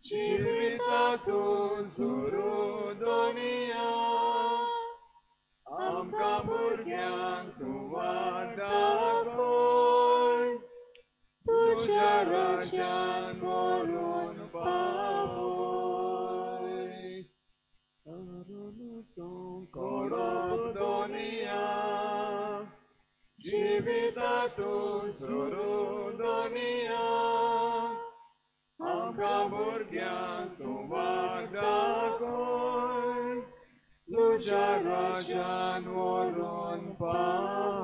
जिवितांतूं सुरू दोनिया आमकां भुरग्यांक तूं वाट दाखय तुज्या राज्यान व्हरून पावय कोडप दोनिया जिवितांतूं सुरू दोनिया आमकां भुरग्यांक तूं वाट दाखय तुज्या राज्यान व्हरून पावय.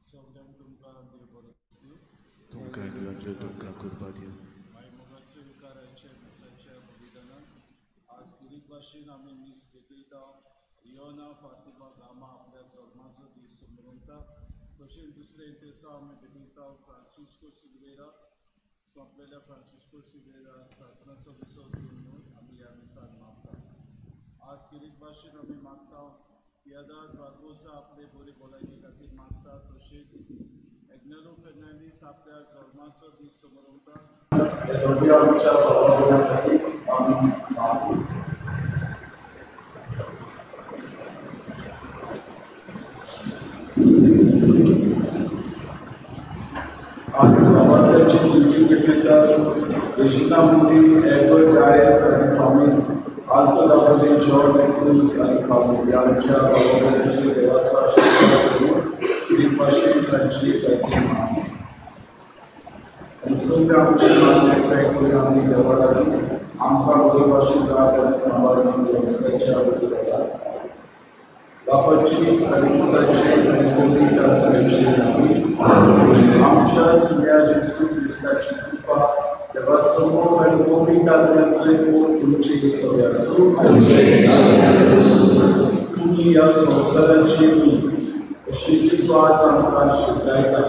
सगळ्यांक तुमकां देव बरो दिसूं. तुमकां देवाचें तुमकां कृपा दिवं. मागीर मोगाचे विकाराचे मिसाच्या बलिदानान आज गिरीत भाशेन आमी मीस भेटयता. रियोना फातिमा गामा आपल्या जल्माचो दीस समरता. तशेंच दुसरे दिसा आमी भेटयता फ्रांसिस्को सिल्वेरा सोंपलेल्या फ्रांसिस्को सिल्वेरा सासणाचो विसव दिवन म्हणून आमी ह्या मिसान मागता. आज गिरीत भाशेन आमी मागता पियादाद बार्बोसा आपले बरी भलायके खातीर मागता. तशेंच एग्नेलो फेर्नांडीस आपल्या जल्माचो दीस समरता. रेजिना मुंडी, एडवर्ड डायस आनी फामील, आल्तो दाबोली, जॉन क्रूज आनी फामील ह्या आमच्या भावा भयणांचेर देवाचो आशिर्वाद करून कृपाशीन तांची खातीर मागया. आनी सगळे आमचे मान एकठांय करून आमी देवा लागीं आमकां बरे भाशेन राख आनी सांबाळ दिवन मिसाच्या बलिदानाक बापाची आनी पुताची आनी पवित्र आत्म्याची नांवान आमच्या सुण्या जेजू क्रिस्ताची कृपा, देवाचो मोग आनी पवित्र आत्म्याचो मोग तुमचे सगळे आसूं. तुमी ह्या संवसाराची न्ही अशी जेजू आज आमकां शिकयता.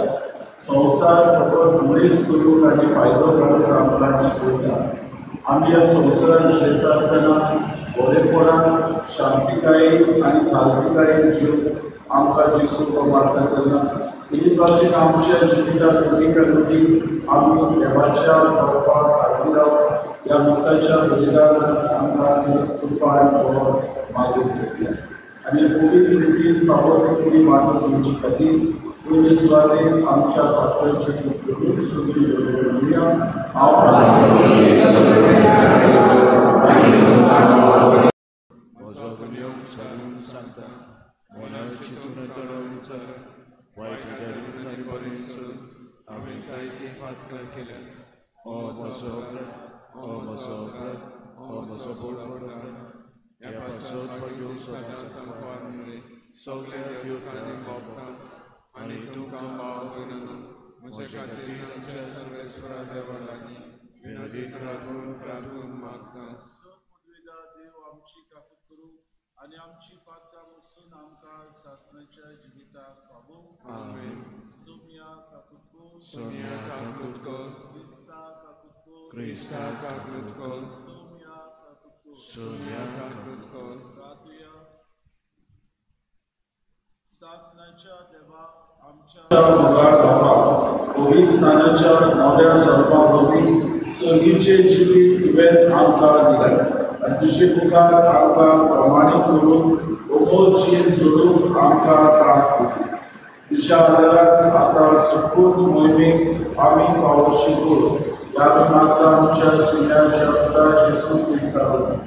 संवसार फकत दुयेंस करूंक आनी फायदो काडूंक आमकां शिकयता. आमी ह्या संवसारांत जियेता आसतना बरेपणान, शांतिकायेन आनी खालतीकायेन जिवन आमकां जेजू मारता तेन्ना तेच भाशेन आमच्या जिवितांत पवित्र आमी देवाच्या पावपाक खातीर ह्या मिसाच्या बलिदानान आमकां कृपा आनी बळ मागून घेतल्या आनी पवित्र रितीन फावो तितली मागून दिवचे खातीर पयले सुवातेर आमच्या पात्रांची करून सुखी दवरुया. हांव म्हजो गुन्यांव उच्चारून सांगता, मनार चिंतून तडो उच्चार, वायट विचारून आनी बरें सोडून हांवें जायतीं पातकां केल्यात. हो म्हजो अपराध, हो म्हजो अपराध, हो म्हजो व्हड अपराध. ह्या पासत मागीर सदांच सगळ्या देवतांक आनी तुमकां भाव भयणांनो म्हजे खातीर आमच्या सर्वेस्परा देवा लागीं विनोदी प्रार्थून प्रार्थून मागता. देव आमची काकूत करूं आनी आमची पातकां वचून आमकां सासणाच्या जिविताक पावोवं. आमेन. सोम्या काकूत कर, सोम्या काकूत कर, क्रिस्ता काकूत कर, क्रिस्ता काकूत कर, सोम्या काकूत कर, सोम्या काकूत कर. प्रार्थुया. सासणाच्या देवा आमच्या मोगाळ बाबा, पवित्र स्नानाच्या नव्या स्वरुपा वरवीं सर्गीचें जिवीत तुवें आमकां दिलें आनी तुजे मुखार आमकां प्रमाणीत करून अमोल जीण जोडूंक आमकां तांक दिली. तुज्या आदारान आतां संपूर्ण मोहिमेक आमी पावोशी करूं. ह्या आमी मागता आमच्या सुण्याच्या पुता जेजू क्रिस्ता वरवीं.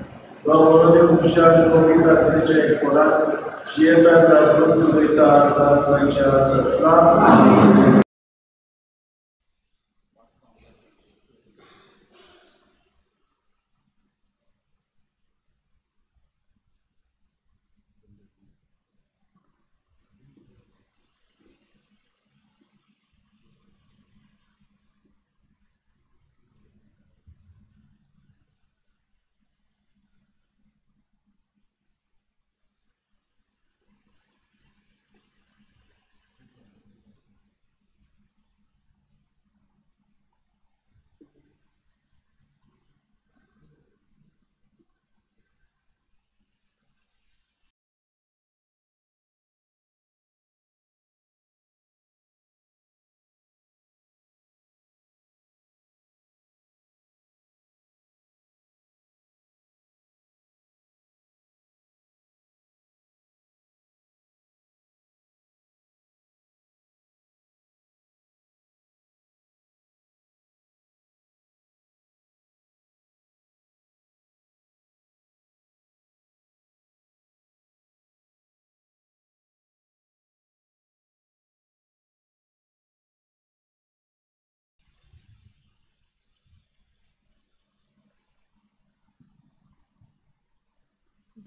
तो बरोबर तुज्या आनी पवित्र आत्म्याच्या एकपणान जियेता राजून चलयता सासणाच्या सासणाक.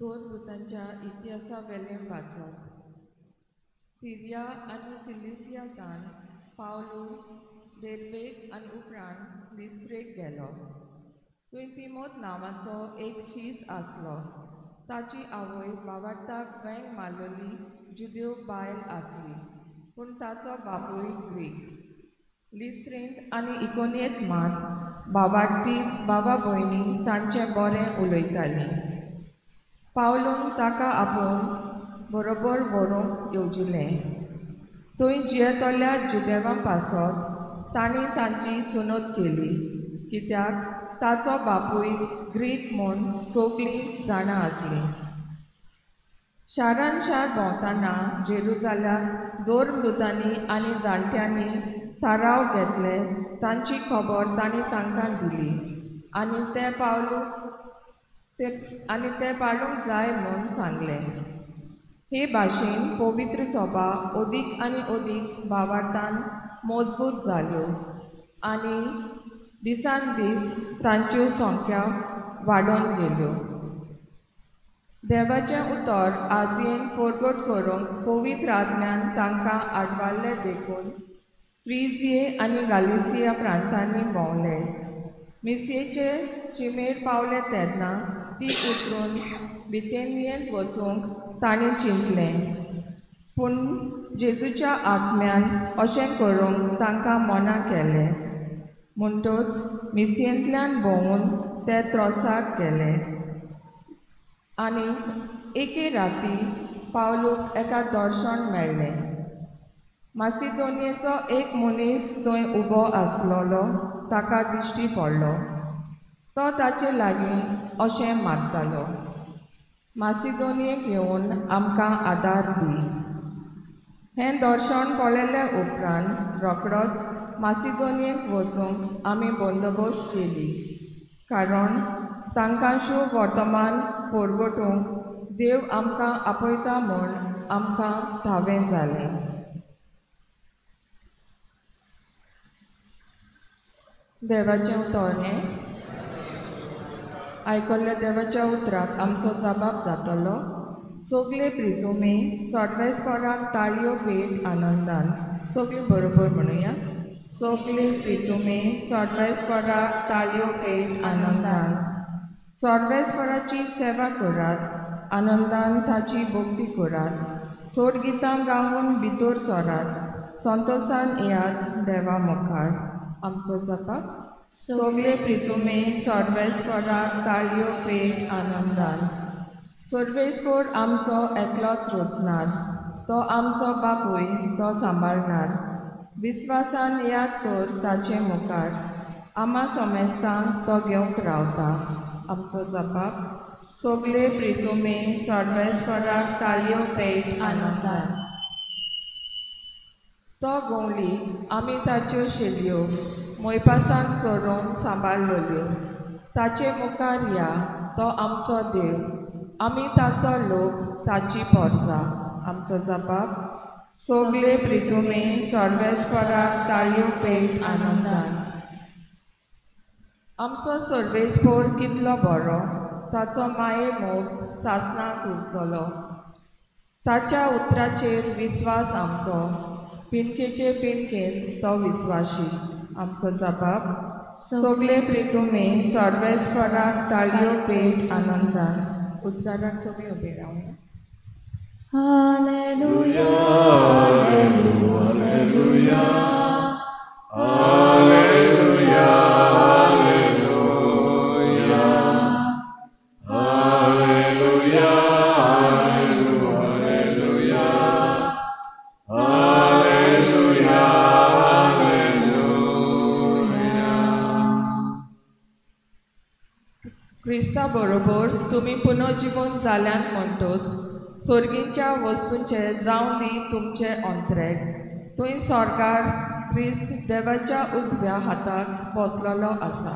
दोन भूतांच्या इतिहासावेलें वाचप. सिरिया आनी सिलिसियातान पावलू देर्बेक आनी उपरांत लिस्त्रेक गेलो. थंय तिमोत नांवाचो एक शीस आसलो. ताची आवय बाबार्ताक वेंग मारलेली जुदेव बायल आसली, पूण ताचो बापूय ग्रीक. लिस्त्रेंत आनी इकोनियेंत मात बाबार्ती बाबा भयणी तांचें बरें उलयतालीं. पावलून ताका आपोवन बरोबर व्हरूंक येवजिलें. थंय जियेतल्या जुदेवां पासत तांणी तांची सुनोत केली, कित्याक ताचो बापूय ग्रीक म्हूण सगलीं जाणां आसलीं. शारान शार भोंवतना जेरुजाल्याक धर्मदूतांनी आनी जाणट्यांनी थाराव घेतले तांची खबर तांणी तांकां दिली आनी ते पाळूंक जाय म्हूण सांगलें. हे भाशेन पवित्र सभा अदीक आनी अदीक भावार्थान मजबूत जाल्यो आनी दिसान दीस तांच्यो संख्या वाडोवन गेल्यो. देवाचें उतर आजयेन परगट करूंक पवित्र आत्म्यान तांकां आडवारलें देखून फ्रिजिये आनी गालिसिया प्रांतांनी भोंवले. मिसयेचे शिमेर पावले तेन्ना ती उतरून बितेनियेंत वचूंक तांणी चिंतलें, पूण जेजूच्या आत्म्यान अशें करूंक तांकां मना केलें. म्हणटच मिसयेंतल्यान भोंवून ते त्रोसाक गेले आनी एके राती पावलूक एका दर्शन मेळ्ळें. मासिदोनियेचो एक मनीस थंय उबो आसलेलो ताका दिश्टी पडलो. तो ताचे लागीं अशें मागतालो, मासिदोनियेक येवन आमकां आदार दी. हें दर्शन पळयले उपरांत रोखडोच मासिदोनियेक वचूंक आमी बंदोबस्त केली, कारण तांकां शुभ वर्तमान परगटूंक देव आमकां आपयता म्हूण आमकां धावें जालें. देवाचें उतर हें आयकल्ल्या देवाच्या उतराक आमचो जबाब जातलो. सगळे प्रितुमी सोडवेसपराक ताळयो पेट आनंदान. सगळीं बरोबर म्हणुया. सगळे प्रितुमी सोडवेसपराक ताळयो पेट आनंदान. सोडवेसपराची सेवा करात, आनंदान ताची भक्ती करात. सोड गितां गावन भितर सरात, संतोसान येयात देवा मुखार. आमचो जपाक. सगळे प्रितुमे सर्वेस्पराक ताळयो पेट आनंदान. सर्वेस्पर आमचो एकलोच रोचणार, तो आमचो बापूय, तो सांबाळणार. विस्वासान याद तर ताचे मुखार, आमा सोमेस्तांक तो घेवंक रावता. आमचो जपाक. सगळे प्रितुमे सर्वेस्पराक ताळयो पेट आनंदान. तो गवली आमी ताच्यो शेलयो मोयपासान चोरून सांबाळल्यो. ताचे मुखार या, तो आमचो देव, आमी ताचो लोक, ताची पोरजा. आमचो जपाक. सगळे प्रितुमे सर्वेस्पराक ताळयो पेट आनंदान. आमचो सर्वेस्पर कितलो बरो, ताचो माये मोग सासणाक उरतलो. ताच्या उतराचेर विस्वास आमचो, पिणकेचे पिणकेन तो विस्वाशी. आमचो जबाब. सगळे प्रितुमे सर्वेस्पराक ताळयो पेट आनंदान. उद्गाराक सगळीं उबी रावया. Hallelujah, hallelujah, hallelujah, hallelujah, hallelujah, hallelujah, hallelujah. क्रिस्ता बरोबर तुमी पुनर्जीवन जाल्यान म्हणटोच सोर्गींच्या वस्तूंचे जावन दी तुमचे अंतरेक. थंय सरकार क्रिस्त देवाच्या उजव्या हाताक बसलेलो आसा.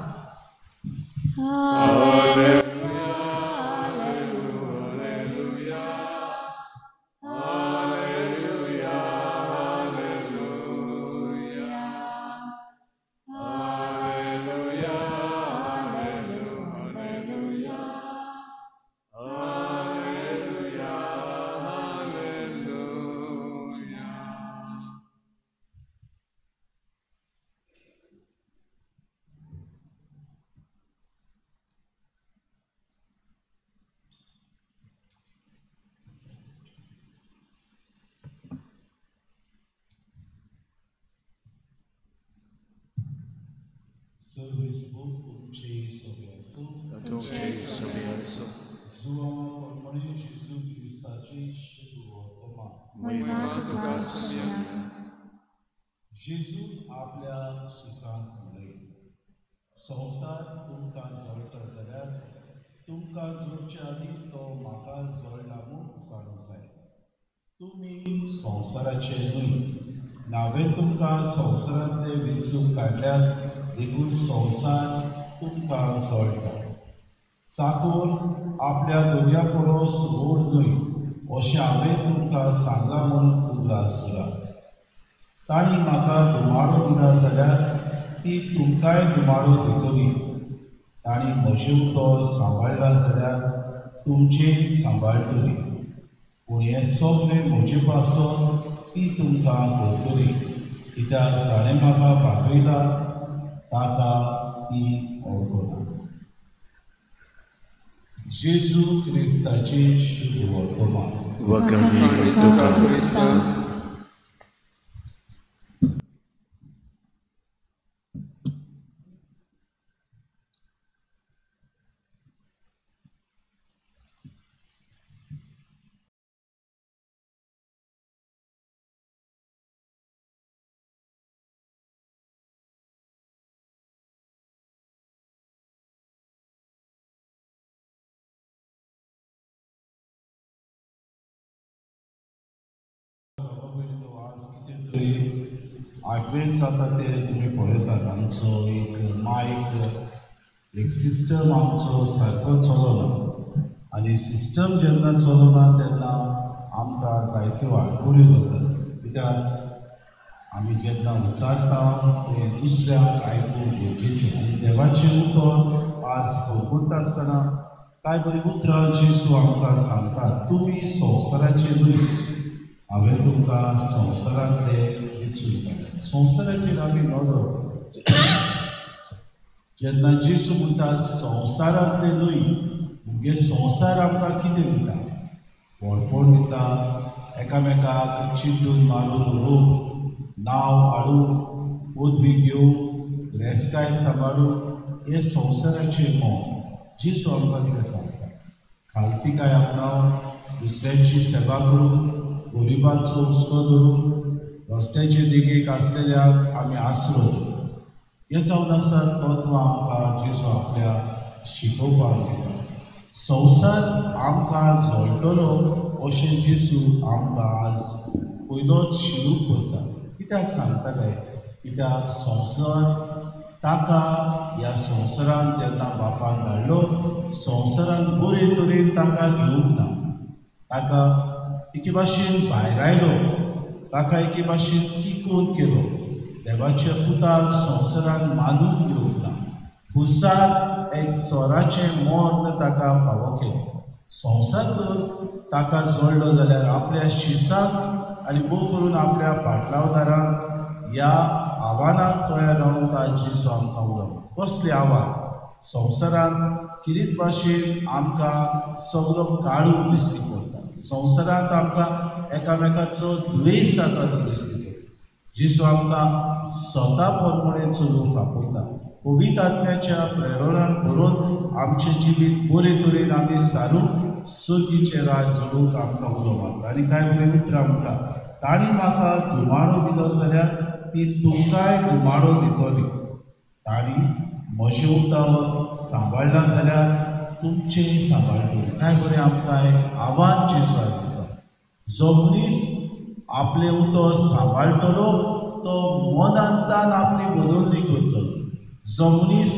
जेजू आपल्या शिसांक उलय, संवसार तुमकां जळटा जाल्यार तुमकां जोडचे आदीं तो म्हाका जळना म्हूण जाणूंक जाय. तुमी संवसाराचे न्हय, हांवें तुमकां संवसारांतले वेंचून काडल्यात देखून संवसार तुमकां जळटा. चाकोर आपल्या दर्या परस व्हड न्हय अशें हांवें तुमकां सांगलां म्हूण उगडास करात. तांणी म्हाका धुमाडो दिला जाल्यार ती तुमकांय धुमाडो दितली. तांणी म्हजें उतर सांबाळ्ळां जाल्यार तुमचें सांबाळटली. पूण हें सगळें म्हजे पासत ती तुमकां करतली, कित्याक जाणें म्हाका पाठयला ताका ती वळखना. जेजू क्रिस्ताचे शुभ वर्तमान. वखाणी तुका क्रिस्ता. तरी आठवेन जाता ते तुमी पळयतात. आमचो एक मायक एक सिस्टम आमचो सारको चलना आनी सिस्टम जेन्ना चलना तेन्ना आमकां जायत्यो आडखळी जातात. कित्याक आमी जेन्ना उच्चारता तें दुसऱ्यांक आयकूंक गरजेचें. आनी देवाचें उतर आज खबरता आसतना कांय बरीं उतरां जेजू आमकां सांगता, तुमी संवसाराचे न्हय, हांवें तुमकां संवसारांतले वेंचून काडले. संवसाराचेर आमी नदर जेन्ना जेजू म्हणटा संवसारांतले न्हय, म्हणजे संवसार आमकां कितें दिता? व्हडपण दिता, एकामेकाक चिड्डून मारून उडोवंक, नांव हाडूंक, पदवी घेवंक, रेस्काय सांबाळूंक, हें संवसाराचें मोग. जेजू आमकां कितें सांगता? खालतीकाय आपणावन दुसऱ्यांची सेवा करूंक, गरिबांचो हुस्को धरून, रस्त्याचे देगेक आसलेल्यांक आमी आसरो दिवप. हें जावन आसा तत्वां आमकां जेजू आपल्या शिकोवपाक दिता. संवसार आमकां जळटलो अशें जेजू आमकां आज पयलोच शिरू करता. कित्याक सांगता काय? कित्याक संवसार ताका ह्या संवसारान जेन्ना बापान धाडलो, संवसारान बरे तरेन ताका घेवंक ना, ताका एके भाशेन भायरायलो, ताका एके भाशेन टिकोवन केलो. देवाच्या पुताक संवसारान मानून घेवंक ना, खुर्सार एक चोराचें मर्ण ताका फावो केलें. संवसार तर ताका जोडलो जाल्यार आपल्या शिसाक आनी भोव करून आपल्या पाटलावदारांक ह्या आव्हानाक तयार रावूंक आज जेजू आमकां उलोवप. कसलें आव्हान? संवसारांत किरीत भाशेन आमकां सगलो काडून दिश्टी पडटा. संवसारांत आमकां एकामेकाचो द्वेश जाता तो दिश्टी पडटा. जेजू आमकां स्वता प्रमाणे चलोवंक आपयता. पवित्र आत्म्याच्या प्रेरणान बरोवन आमचें जिवीत बरे तरेन आमी सारूंक सर्गीचें राज जोडूंक आमकां उलो मारता. आनी कांय बरीं उतरां म्हणटा, तांणी म्हाका धुमाडो दिलो जाल्यार ती तुमकांय धुमाडो दितली. तांणी म्हजें उतर सांबाळ्ळां जाल्यार तुमचें सांबाळटलें. कांय बरें आमकां एक आव्हान जेजू आयज दिता. जो मनीस आपलें उतर सांबाळटलो तो मनांतान आपली बदलणी करतलो. जो मनीस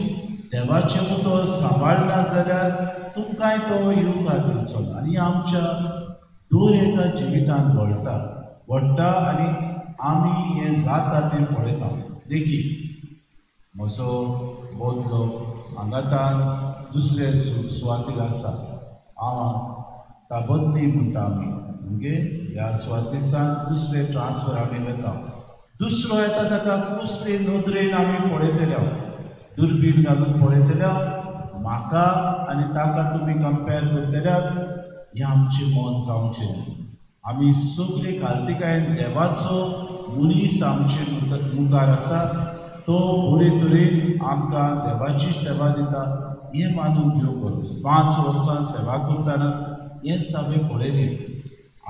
देवाचें उतर सांबाळना जाल्यार तुमकांय तो येवकार दिवचो ना. आनी आमच्या दर एका जिवितांत घडटा घडटा आनी आमी हें जाता तें पळयता. देखीक म्हजो बदलो हांगातान दुसरे सुवातेर आसा, हांव ता बदली म्हणटा आमी, म्हणजे ह्या सुवातेसान दुसरे ट्रान्सफर आमी वता. दुसरो येता ताका कसले नदरेन आमी पळयतले, दुर्बीण घालून पळयतल्या म्हाका आनी ताका तुमी कंपेर करतल्यात, हें आमचें मन जावचें न्हय. आमी सगळे खालतीकायेन देवाचो मनीस आमचे मुखार आसा, तो बरे तरेन आमकां देवाची सेवा दिता हें मानून घेवंक गरज. 5 वर्सां सेवा करतना हेंच हांवें पळयलें.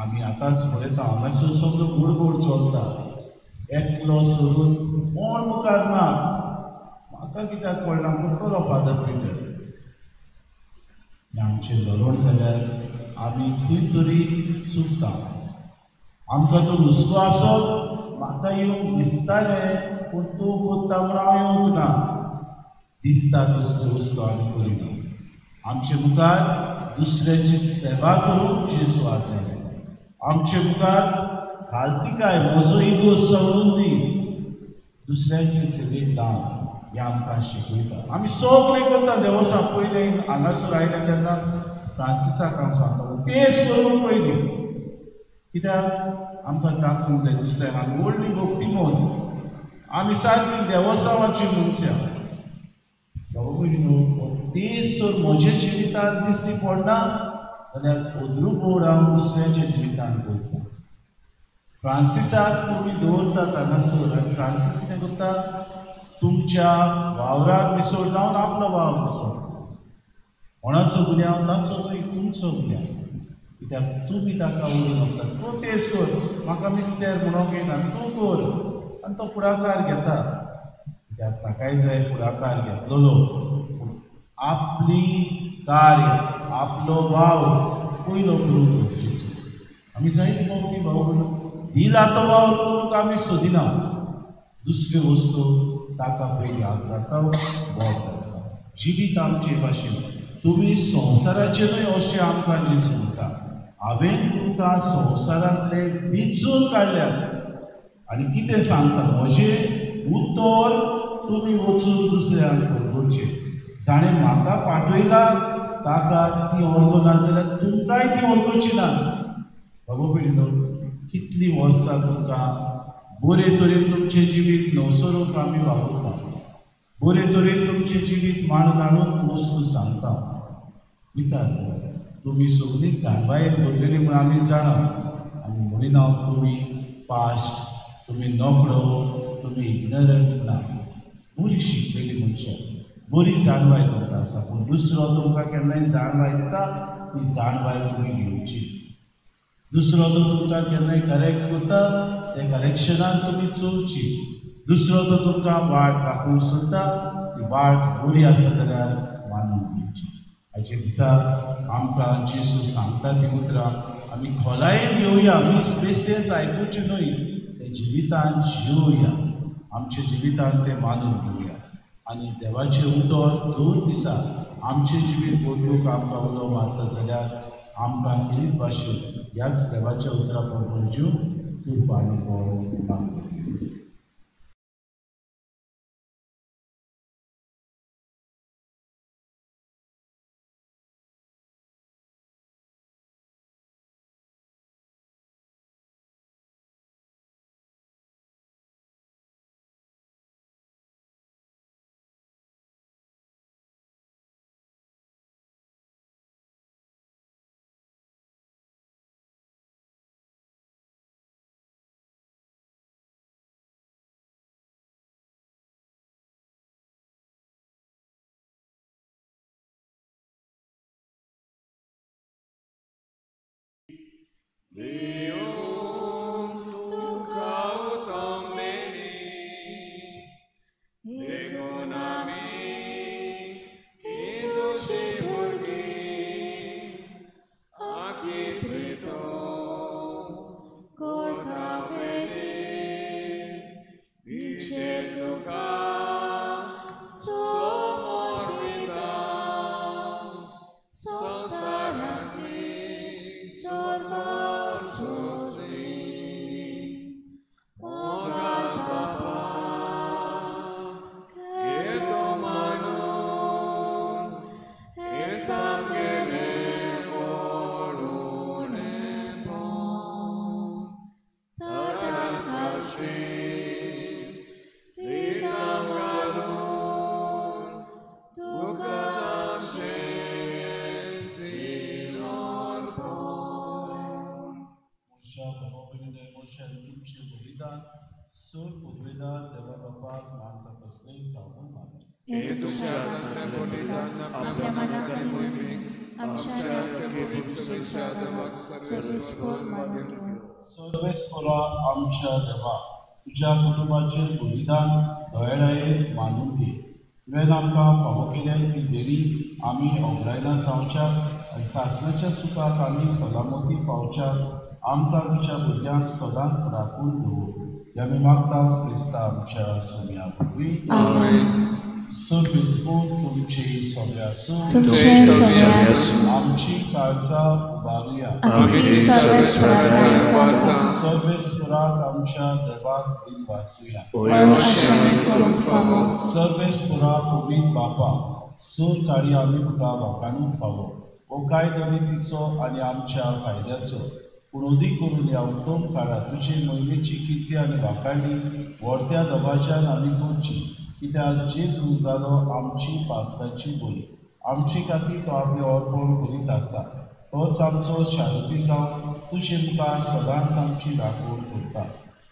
आमी आतांच पळयता हांगासर सगळो गोड चलता, एकलो सोडून कोण मुखार ना. म्हाका कित्याक कळना करतलो फादर पिटर. आमचें धोरण जाल्यार आमी खंय तरी चुकता. आमकां तो हुस्को आसत म्हाका येवंक दिसतालें पूण तूं कोत्ता म्हूण हांव येवंक ना. दिसता तसल्यो वस्तू आमी करिना. आमचे मुखार दुसऱ्यांची सेवा करूंक जेजू आज्ञा. आमचे मुखार खालतिकाय म्हजो इगो सोडून दी, दुसऱ्यांचे सेवेक लाव हें आमकां शिकयता. आमी सगळें करता देवसां. पयलें हांगासर आयलें तेन्ना फ्रांसिसाक हांव सांगतालो तेच करूंक पयलीं, कित्याक आमकां दाखोवंक जाय दुसऱ्यांक आमी व्हडली भक्तीमोन, आमी सारकी देवसांवाची मनशां. बाबा भयणीनो, तेच तर म्हज्या जिवितांत दिश्टी पडना जाल्यार अद्रुपोड हांव दुसऱ्यांच्या जिवितांत करता. फ्रांसिसाक तुमी दवरतात हांगासर आनी फ्रांसीस कितें करता, तुमच्या वावराक मिसळ जावन आपलो वावर मिसळ. कोणाचो गुन्यांव ताचो न्हय, तुमचो गुन्यांव, कित्याक तुमी ताका उडून वता. तूं तेज कर, म्हाका मिस्तेर म्हणोंक येना, तूं कर, आनी तो फुडाकार घेता. कित्याक ताकाय जाय फुडाकार घेतलेलो, पूण आपली कार्य आपलो वावर पयलो करूंक गरजेचो. आमी जायते फावटी भाव दिला तो वावर करूंक आमी सोदिना, दुसऱ्यो वस्तू ताका पयलीं हात घालता, बोट घालता. जिवीत आमचे भाशेन तुमी संवसाराचे न्हय अशें आमकां जेजू म्हणटा. हांवें तुमकां संवसारांतले विंचून काडल्यात आनी कितें सांगता, म्हजें उतर तुमी वचून दुसऱ्यांक खबरचें. जाणें म्हाका पाठयला ताका ती वळखना जाल्यार तुमकांय ती वळखची ना. बाबा भयणीनो, कितलीं वर्सां तुमकां बरे तरेन तुमचें जिवीत नवसरूंक आमी वावुरता, बरे तरेन तुमचें जिवीत मांडून हाडून वस्तू सांगता. विचार करा, तुमी सगळीं जाणवायेन भरलेली म्हूण आमी जाणा. आनी म्हणिना तुमी पास्ट, तुमी नकळो, तुमी इग्नरंट ना. बरी शिकलेली मनशां, बरी जाणवाय तुमकां आसा, पूण दुसरो तुमकां केन्नाय जाणवाय दिता ती जाणवाय तुमी घेवची. दुसरो तो तुमकां केन्नाय करेक्ट करता त्या करेक्शनान तुमी चलची. दुसरो तो तुमकां वाट दाखोवंक सोदता ती वाट बरी आसा जाल्यार मानून घेवची. आयच्या दिसा आमकां जेजू सांगता ती उतरां आमी खोलायेन घेवया. आमी बेश्टेंच आयकुचें न्हय, तें जिवितान जियोया, आमच्या जिवितान तें मानून घेवया. आनी देवाचें उतर दर दिसा आमचें जिवीत बदलूंक आमकां उलो मारता जाल्यार आमकां खेरीत भाशेन ह्याच देवाच्या उतरा प्रमाण जीव कृपा आनी बळ मागता. सर्वेस्परा आमच्या देवा, तुज्या कुटुंबाचें बलिदान दयाळायेन मानून घे. तुवें आमकां फावो केल्या ती देणी आमी ओगडायना जावच्याक आनी सासणाच्या सुखाक आमी सलामती पावच्याक आमकां तुज्या भुरग्यांक सदांच राखून दवर. आमी मागता क्रिस्ता आमच्या सुम्या वरवीं. सर्वेस्पोर तुमची सगळे आसूं. आमची काळजां उबारुया. सर्वेस्पोराक आमच्या देवाक दिनवासुया. सर्वेस्पोरा पवित्र बापा, सूर काळी आमी तुका वाखाणूंक फावो. हो कायदो नितीचो आनी आमच्या फायद्याचो, पूण अदीक करून ह्या उत्तम काळार तुजे मोहिमेची किर्ती आनी वाखाणी व्हडत्या दबाज्यान आमी करची. कित्याक जेजू जालो आमची पास्काची बळी, आमचे खातीर तो आपलें अर्पण करीत आसा. तोच आमचो शारती जावन तुजे मुखार सदांच आमची राखण करता.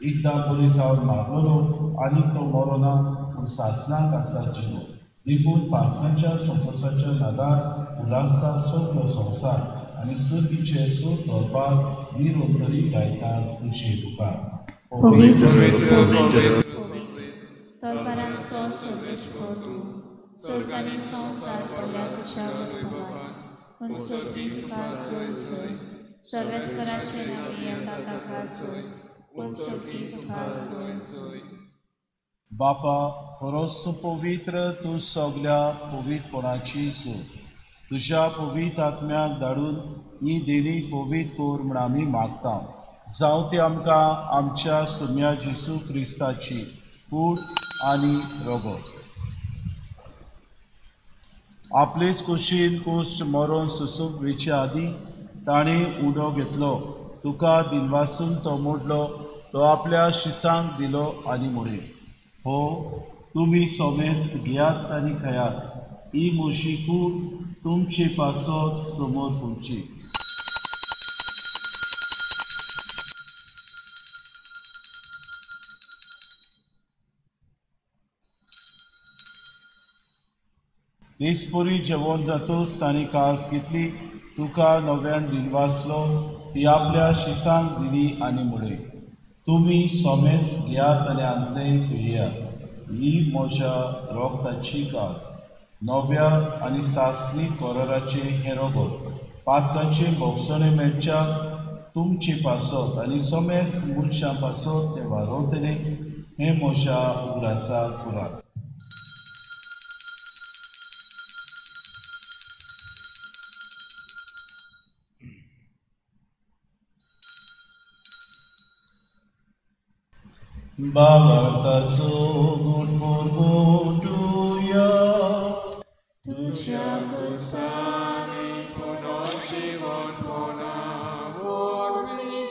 एकदां बरी जावन मारलेलो आनी तो मरोना, पूण सासणाक आसा जिवो. देखून पास्काच्या संकोसाच्या नादार उल्हासता सगलो संवसार आनी सुर्गीचे सूर दरबार निरंतरी गायतात तुजे मुखार. तलवारांचो सर्वेस्पोर तूं, सर्ग आनी संवसार पडल्या तुज्या वैभवान. पूण सर्गी तुका सोय सोय, सर्वेस्पराचे नांवी येता ताका सोय. पूण सर्गी तुका सोय सोय. बापा, खरोच तूं पवित्र, तूं सगल्या पवित्रपणाची सूर. तुज्या पवित्र आत्म्याक धाडून ही देणी पवित्र कर म्हूण आमी मागता. जावं ती आमकां आमच्या सुम्या जेजू क्रिस्ताची कूड आनी रगत. आपलेच कुशीन कुश्ट मरोन सुसूंक वेचे आदीं ताणें उडो घेतलो, तुका दिनवासून तो मोडलो, तो आपल्या शिसांक दिलो आनी म्हणलें, हो तुमी समेस्त घेयात आनी खायात, ही म्हजी कूड तुमचे पासत समोर पुरची. तेचपरी जेवण जातूच ताणें कास घेतली, तुका नव्यान दिनवासलो, ती आपल्या शिसांक दिली आनी म्हणलें, तुमी समेस्त घेयात आनी हांतलें पियात, ही म्हज्या रगताची कास, नव्या आनी सासणी कराराचें हें रगत, पातकाचें भोगसणें मेळच्या तुमचे पासत आनी समेस्त मनशां पासत तें वारोवतलें, हें म्हज्या उगडासाक करात. बाबार्थाचो गुण पुरगुटुया. तुज्या कुर्सानी पुनर्जीवनपणा वरवीं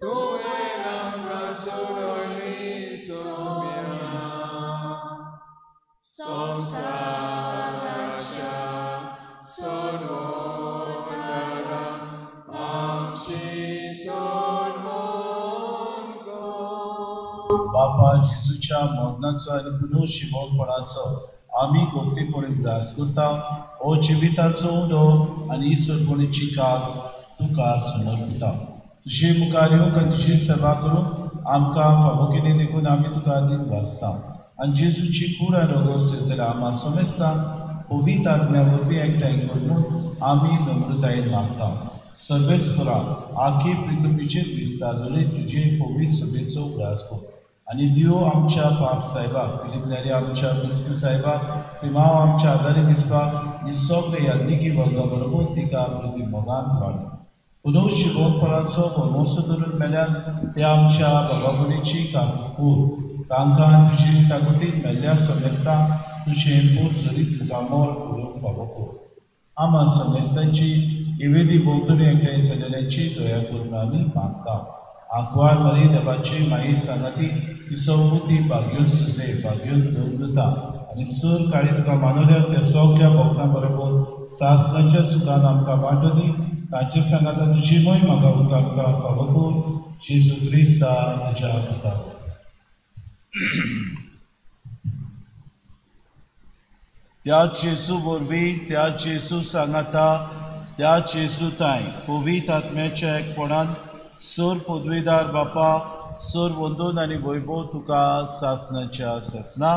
तुवें आमकां सोडयली सोम्या. संवसाराच्या सोडवणारा आमची सोडवण कर. बापा, जेजूच्या मरणाचो आनी पुनर्जिवपणाचो आमी गोप्तीपणी उगडास करता. हो जिविताचो उदो आनी ही सरपणीची काज तुका समर्पिता. तुजे मुखार येवंक आनी तुजी सेवा करूंक आमकां फावो केली देखून आमी तुका दिनवासता. आनी जेजूची कूड आनी रगत सेवतल्या आमा समेस्तांक पवित्र आत्म्या वरवीं एकठांय कर म्हूण आमी नम्रतायेन मागता. सर्वेस्परा, आखी पृथ्वीचेर विस्तार जाली तुजे पवित्र सभेचो उगडास कर आनी लियो आमच्या पाप साहेबाक, फिलिप आमच्या बिस्प साहेबाक, सिमाव आमच्या आदारी बिस्पाक आनी सगळे याज्ञिकी वर्गा बरोबर तिका पृथ्वी मोगान वाडय. पुनर्जिवपणाचो भरवंसो धरून मेल्यान ते आमच्या बाबाबुडीची काकूर, तांकां तुजी ताकदीन मेल्ल्या समेस्तांक तुजें पोट जरीत मुखामळ उलोवंक फावो कर. आमा समेस्तांची इवेदी भोंवतणी एकठांय जाल्ल्याची दया करून आमी मागता. आंकवार मरी देवाची माई सांगाती तिचो बुद्धी भाग्योन सुसे भाग्योन दवरता आनी सूर काळी तुका मानवल्या त्या सगळ्या भक्तां बरोबर सासणाच्या सुखान आमकां वांटो दी. तांचे सांगाता तुजी मोय म्हाका उदक आमकां फावो कर. जेजू क्रिस्ता तुज्या पुता. त्या जेजू वरवीं, त्या जेजू सांगाता, त्या जेजू ताय पवित्र आत्म्याच्या एकपणान सर पदवीदार बापा, सर वंदून आनी वैभव तुका सासणाच्या सासना.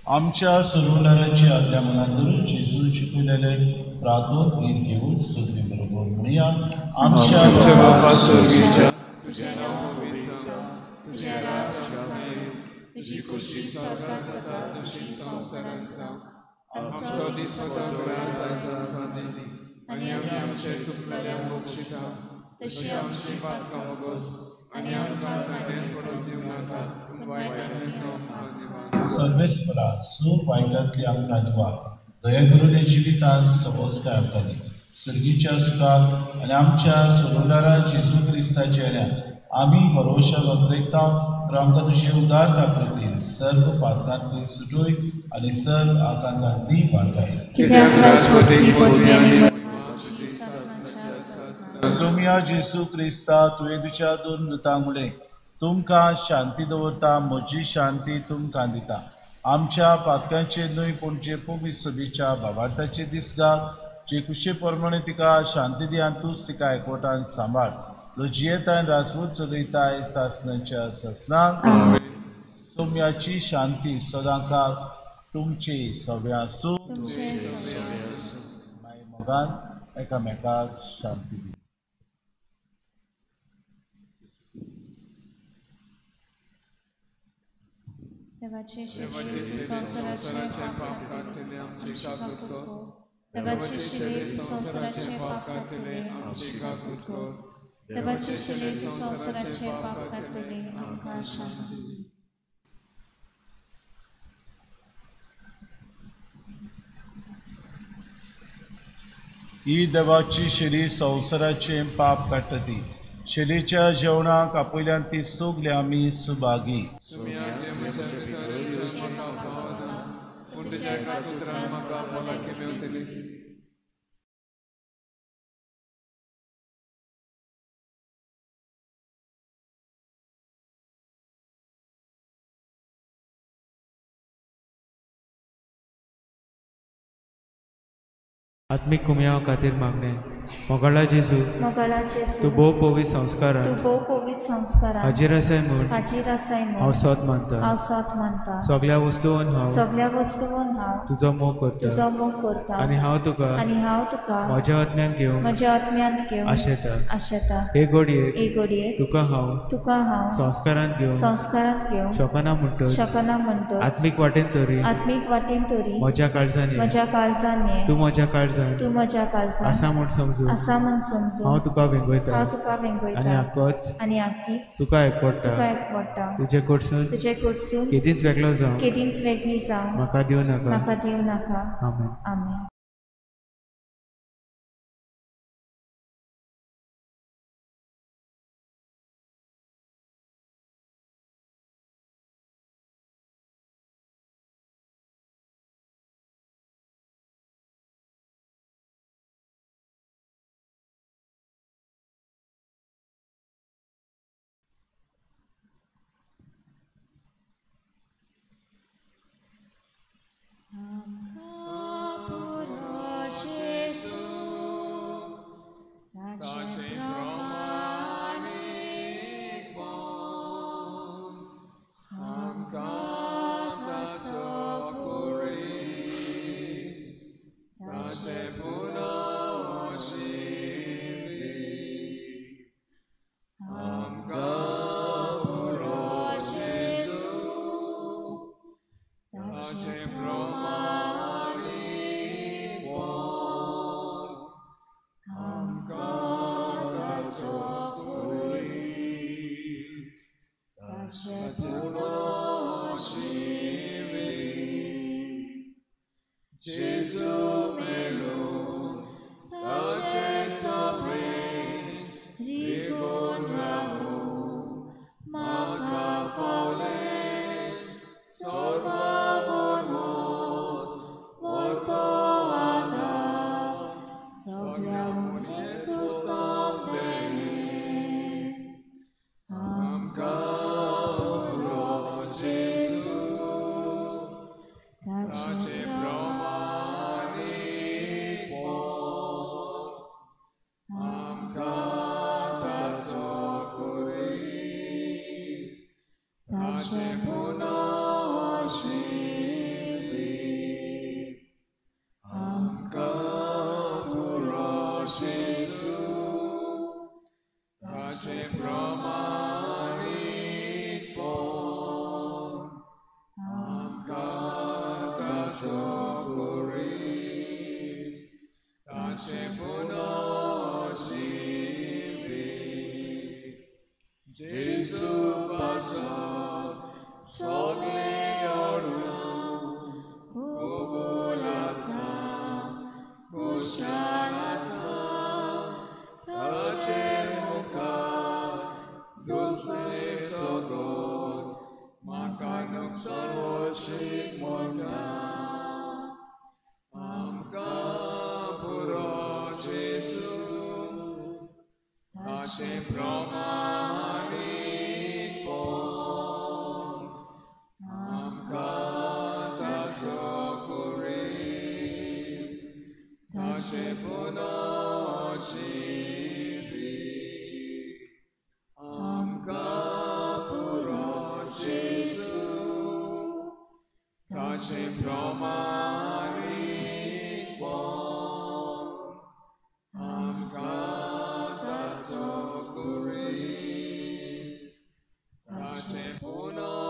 आमच्या सोडवणाराची आज्ञा मनात धरून जेजून शिकयलेले प्रार्थून धीर घेवन सगळीं बरोबर म्हणया. आमच्या बापा स्वर्गीच्या, तुझें नांव पवित्र जावं, तुझें राज्य येवं, तुजी खुशी स्वर्गांत जाता तशी संवसारांत जावं. आमचो दिसपडटो राज आयज आमकां दी आनी आमी आमचे चुकलेल्यांक बक्षिता तशी आमची पातकां वगोस आनी आमकां कांड्यान पडून दिवं नाका, पूण वायटांतली आमकां निवार. सर्वेस्परा सूर वायटांतली आमकां निवार. दया करून जिवितांत समजकाय आमकां दी. सर्गीच्या सुखाक आनी आमच्या सोडवणारा जेजू क्रिस्ताच्या येण्याक आमी भरवशा वापरता. तर आमकां तुजे उदार काकृतीन सर्व पातकांतली सुटोय आनी सर्व आकांतांतली वाटाय. सोम्या जेजू क्रिस्ता, तुवें तुज्या दोन दुतांक म्हणलें, तुमकां शांती दवरता, म्हजी शांती तुमकां दिता. आमच्या पातकांचे न्हय पूण जे पवित्र सभेच्या भावार्थाचे दीस घाल, जे कुशे प्रमाणे तिका शांती दी आनी तूंच तिका एकवटान सांबाळ. जो जियेताय राजवट चलयताय सासणाच्या सासणाक. सोम्याची शांती सदांकाळ तुमचे सगळ्यां आसूं. मागीर मोगान एकामेकाक शांती दी. देवाचे शिरे संवसाराचे पाप काडटले आमची काकूत कर. देवाचे शिरे संवसाराचे पाप काडटले आमची काकूत कर. देवाचे शिरे संवसाराचे पाप काडटले आमकां शांती दी. ही देवाची शिरी संवसाराचे पाप काडटा ती. शिरीच्या जेवणाक आपयल्यान ती सगळी आमी सुभागी. आत्मीक कुमयाव खातीर मागणें. मोगाळा जेजू, तूं भोव पवित्र संस्कारांत हाजीर आसाय म्हूण हांव सत मानता. सगळ्या वस्तून हांव तुजो मोग करता आनी हांव तुका म्हज्या आत्म्यांत घेवन आशेता. हे घडयेक तुका हांव संस्कारांत घेवन शकना म्हणटच आत्मीक वाटेन तरी म्हज्या काळजान ये, तूं म्हज्या काळजान आसा म्हूण समजून हांव तुका वेंगयता आनी आकीच तुका एकवटा. तुजे कडसून केदींच वेगळो जावं म्हाका दिवं नाका. आमेन. आमेन. आमकां पुरो ताचे प्रमाणीकपण आमकां ताचो खुरीस ताचे पुनर्जिवीत जेजू पासत सगळें अडून कबूल आसा खुशाल आसा ताचे मुखार दुसरें सगळें म्हाका नुकसान वशीक म्हणटा आमकां पुरो जेजू ताचे प्रमाणीकपण आमकां ताचो खुरीस ताचे पुनर्जिवीत आमकां पुरो जेजू ताचे प्रमाणीकपण आमकां ताचो खुरीस ताचे पुनर्जिवीत.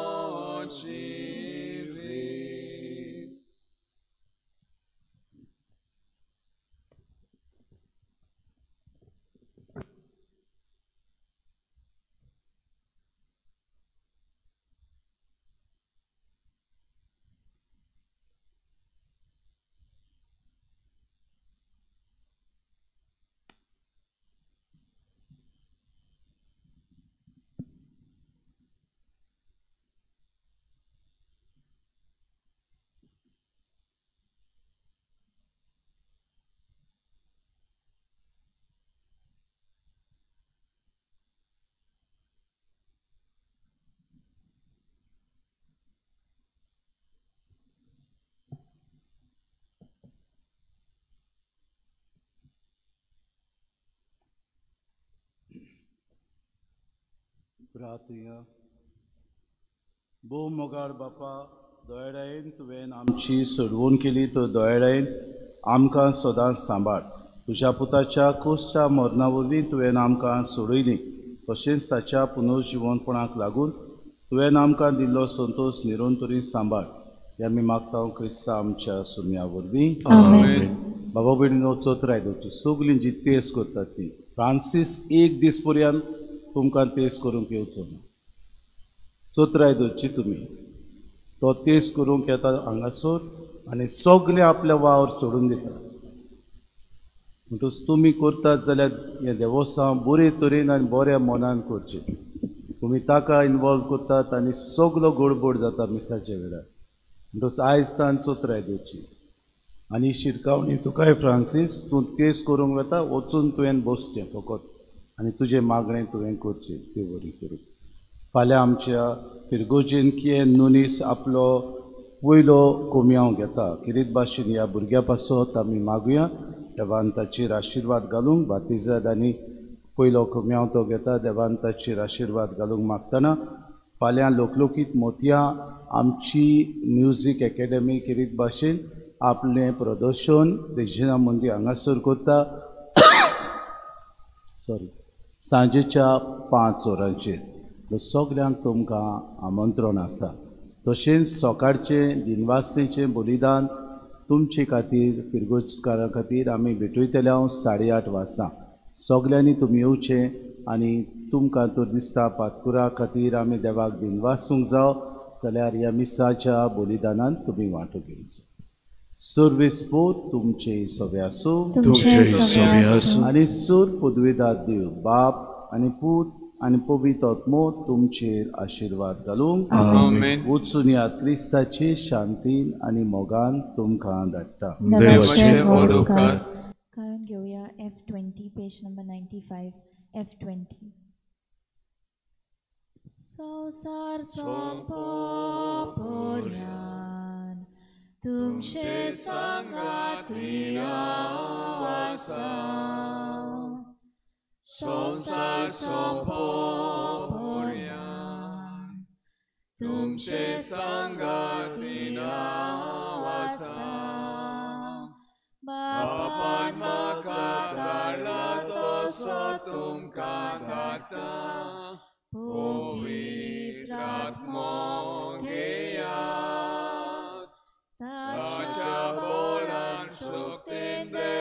प्रार्थया. भोव मोगाळ बापा, दोळ्यान तुवें आमची सोडवून केली तर दोळ्यान आमकां सदांच सांबाळ. तुज्या पुताच्या कोश्टा मरणा वरवीं तुवें आमकां सोडयली, तशेंच ताच्या पुनर्जिवनपणाक लागून तुवें आमकां दिल्लो संतोश निरंतरी सांबाळ. हे आमी मागता क्रिस्ता आमच्या सुम्या वरवीं. बाबा भयणीनो, चौथराय दवरची सगळीं जी तेज करतात ती फ्रांसीस एक दीस पर्यंत तुमकां तेज करूंक येवचो ना. चौथराय दवरची तुमी तो तेज करूंक येता हांगासर आनी सगळें आपल्या वावर सोडून दिता. म्हणटकच तुमी करतात जाल्यार हें देवस्तांव बरे तरेन आनी बऱ्या मनान करचें. तुमी ताका इनवॉल्व करतात आनी सगलो गडबड जाता मिसाच्या वेळार. म्हणटकच आयज तान चौथराय दवरची आनी शिरकावणी तुकाय फ्रांसीस, तूं तेज करूंक वता वचून तुवें बसचें फकत आनी तुजें मागणें तुवें करचें तें बरी करूं. फाल्यां आमच्या फिरगोजेन किएन नुनीस आपलो पयलो कोमयांव घेता. किरीत भाशेन ह्या भुरग्या पासत आमी मागुया देवान ताचेर आशिर्वाद घालूंक. बातिजाद आनी पयलो कोमयांव तो घेता, देवान ताचेर आशिर्वाद घालूंक मागतना फाल्यां लोकलोकीत मोतयां आमची म्युजीक एकेडमी किरीत भाशेन आपलें प्रदर्शन रेजिना मंदीर हांगासर करता. सॉरी, सांजेच्या 5 वरांचेर. सगल्यांक तुमकां आमंत्रण आसा. तशेंच सकाळचें दिनवासनेचें बलिदान तुमचे खातीर फिरगोजकारां खातीर आमी भेटयतले हांव 8:30 वाजता. सगल्यांनी तुमी येवचें आनी तुमकां तर दिसता पातकुरा खातीर आमी देवाक दिनवासूंक जावं जाल्यार ह्या मिसाच्या बलिदानान तुमी वांटो घेवचो. सर्वेस पोत तुमचे सवे आसूं आनी सूर पदवेदार देव बाप आनी पूत आनी पवित्र आत्मो तुमचेर आशिर्वाद घालूंक. वचून ह्या क्रिस्ताचे शांतीन आनी मोगान तुमकां धाडटा. गायन घेवया F20 page number 95 F20. संवसार सोंपोपर्यान तुमचे सांगाती हांव आसा. संवसार सोंपोपर्यान तुमचे सांगाती हांव आसा. बापान म्हाका धाडला तसो तुमकां धाडटा.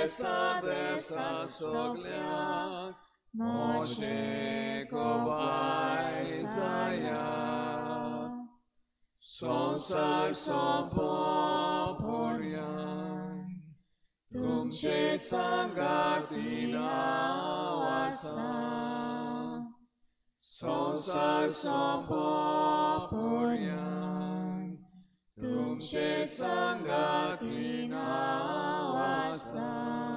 देसा देसा सगळ्यांक मोशे गवाय जाया. संवसार सोंपो पर्यंत तुमचे सांगातीन हांव आसा. संवसार सोंपो पर्यंत तुमचे सांगातीन हांव आसा.